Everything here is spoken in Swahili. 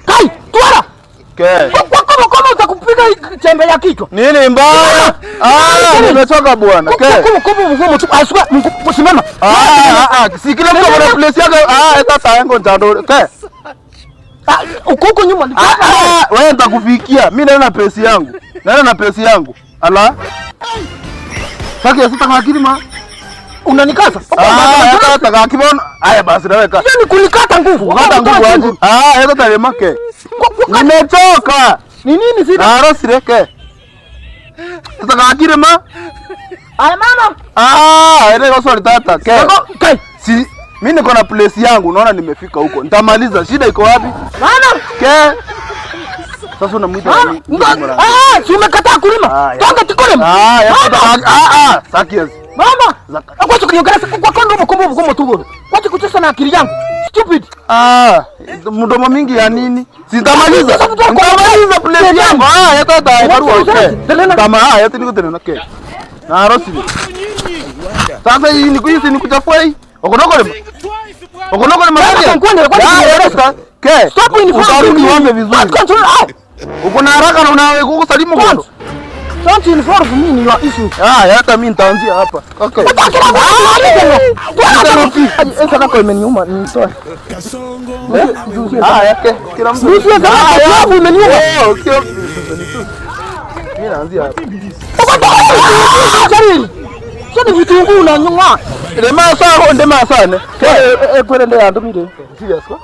Kai, twara. Ke. Kwa kama kama utakupiga chembe ya kichwa. Nini mbaya? Ah, nimechoka bwana. Ke. Kuma kuma mgumu tu aswa msimama. Ah, ah, si kila mtu ana place yake. Ah, sasa yango njando. Ke. Ah, uko huko nyuma. Ah, ah, wewe nitakufikia. Mimi naenda na pesi yangu. Naenda na pesi yangu. Ala. Sasa sasa kakiri ma. Unanikata? Ah, sasa kakibona. Haya basi naweka. Hiyo ni kunikata nguvu. Kata nguvu aje. Ah, yako talemake. Nimechoka. Ni nini sida? Ah, rosireke. Sasa kakiri ma. Ay mama. Ah, ile kwa tata. Ke. Kai. Si mimi niko na place yangu, unaona nimefika huko. Nitamaliza. Shida iko wapi? Mama. Ke. Sasa unamuita nani? Ah, si umekataa kulima. Tonga tikolema. Ah, ah, ah, Sakias. Mama. Kwacho kuniongelesha kwa kondo mkombo mkombo tu. Kwacho kucheza na akili yangu. Stupid. Ah, mdomo mingi ya nini? Sitamaliza. Nitamaliza place yangu. Ah, ya tata barua okay. Kama ah, ya tini kutena ke. Na rosi. Sasa hii ni kuisi ni kuchafua hii. Okonoko lema. Okonoko lema. Ke. Stop in front of me. Utarudi vizuri. Control out. Uko na haraka na unakusalimu kondo. Don't involve me in your issues. Ah, hata mimi nitaanzia hapa. Okay. Esa kako imeniuma nitoe. Ah, yake. Kila mtu. Nusu ya sababu imeniuma. Oh, kila mtu. Mimi naanzia hapa. Jarili. Sio ni vitunguu unanywa. Ndema saa ndema sana. Ke kwenda ndio andumire. Serious kwa?